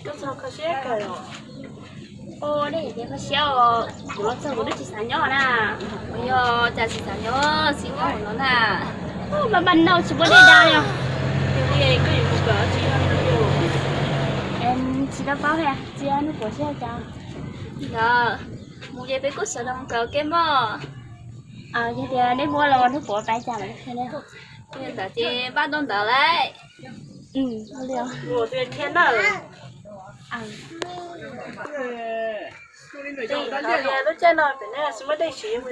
Koj txog kho siab kawg os. Ua, nej tias kho siab os, kuv los txog kuv twb tsis xav nyob na. Kuv yog cas tsis xav nyob, tsis nyob hauv no na. Maj maj noj tsis muaj dej da li. Tsis tau paub, tsis nug puas siab cas. Ntawd, mus ces peb kuj sawv daws mus kawm kev mog. Yog tias neb muaj los neb puas pab cas lawm. Ntawd ces npaj tau ntawd lauj. Lub caij no pem neb tsis muaj dej siv.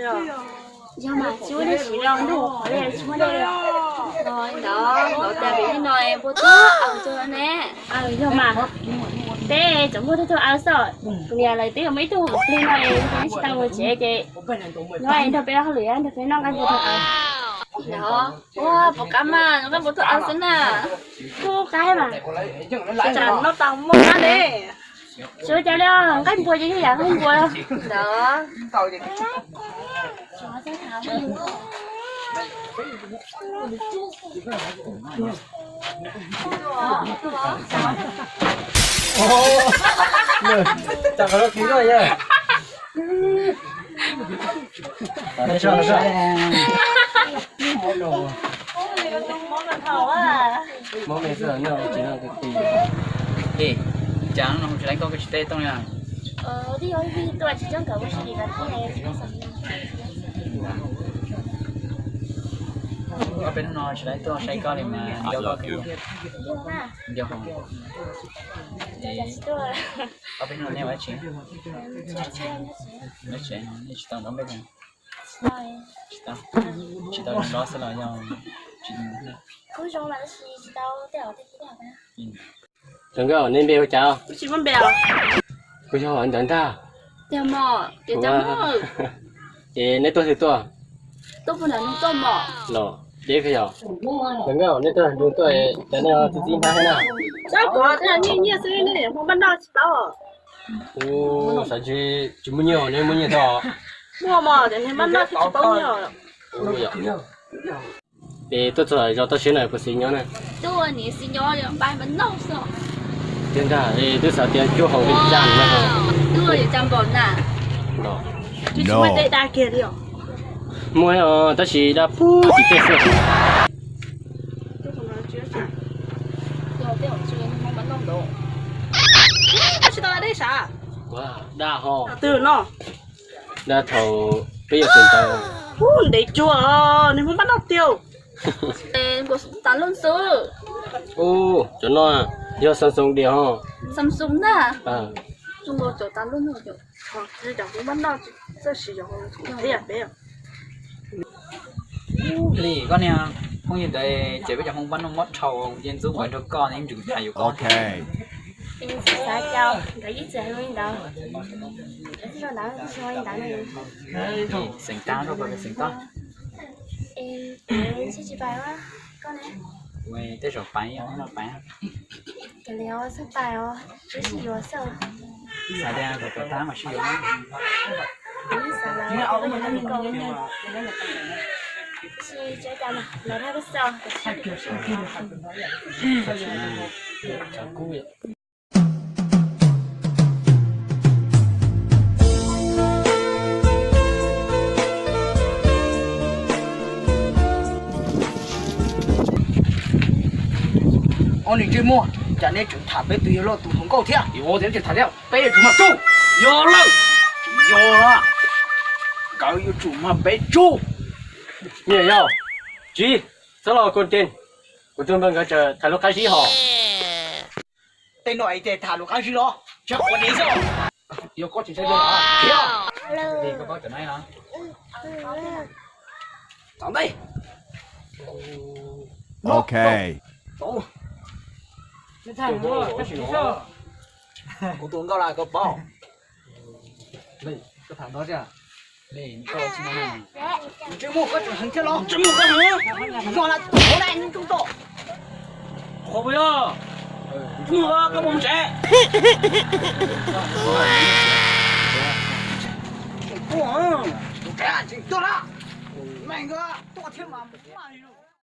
Yog mas tsis muaj dej siv los ntuj qhov li tsis muaj dej. Ntawd los tias pem no npua tuag aws tuag ne. Yog mas, peb tseem muaj tug tug aws xwb. Kuv niam lawv twb yog muaj ib tug plig no, neb tsis tau mus tsev ces nyob nrog peb hauj lwm nrog peb noj nqaij npua tuag aws. Ua, puas qab mas noj nqaij npua tuag aws xwb na. Kuj qab mas. Tsam noj tau muaj qab ne. Tsis ua cas li, nqaij npua ces yog yam nqaij npua ntawd. Cas no tsis laib koj, koj tsis teb tooj li? Ob peb hnub no tsis laib tuaj saib koj li mas nco koj kawg. Nco hov. Ob peb hnub no nej ua dab tsi? Nyob tsev, nej tsis tau nrog npej? Tsis tau, tsis tau zoo nrog xwb los yog tsis? Zoo nkauj, nej npe hu cas? Kuv yog ntawd ntag. Ces neb tuaj twg tuaj? Los deb kawg yog. Nkauj, nej tuaj nrug tuaj, cas nej txi txiv hnab thiab na? Xav ntshe tsis muaj nyiaj, nej muaj nyiaj tau. Muaj mas, npaj noj tsis paub nyiaj. Es tuaj txog zos toj siab na puas xis nyob na? Tiag ntag, es twb xav tias cuaj hau li cas na. Muaj, tab sis dab pub tim tej xwb. Dab ho. Dab thaum peb yuav xeem ntawd. Ntev cuag, nws muaj npaj noj tiag. Ub, cov no yog Samsung diam ho. Samsung na. Li koj niag phooj ywg ntawd ces peb cov Hmoob npaj noj mob dhau, yeej ntxub nkawd nrog koj ne, ntseeg tas yus koj. Xav cas nkawd ib txwm hais li ntawd, ntawd, xeem tab, xeem tab. Tsis pais, koj ne? Tej zaum pais, noj pais. Cov li os, txhob pais os, tsis sib yuav xwb. Xav tias kom tab mas sib yuav. Kuv yeej xav lawm, kuv yeej xav li ko. Tab sis tsis ua cas mas, lawv hais koj xwb os. Ob niag ntsej muag, cas neb tseem tham peb tus yawg loj tus hluas nkauj thiab? Yuav tias tseem tham thiab, peb yuav tsum mag tsuj. Yog lawm, yog lawm, nkawd yuav tsum mag peb tsuj. Me yawg, tsis txhob los ko ntej, kuv tus npawg nkawd tseem tham lus qab zib hos. Tej no es tias tham lus qab zib los? Tsis ua li xwb. Yog koj tsis ntshai dua los? Thiab. Koj paub cov no los? Txav ntej. Ok. Kuv tus nkauj los koj paub. Ntsej muag koj tseem heev thiab los? Ntsej muag koj heev, no las tuag lawm ntsej muag. Qhov puas yog? Ntsej muag koj mus tsev. Tseem tuaj, tseem tuaj na. Meej koj tuaj thiab mas.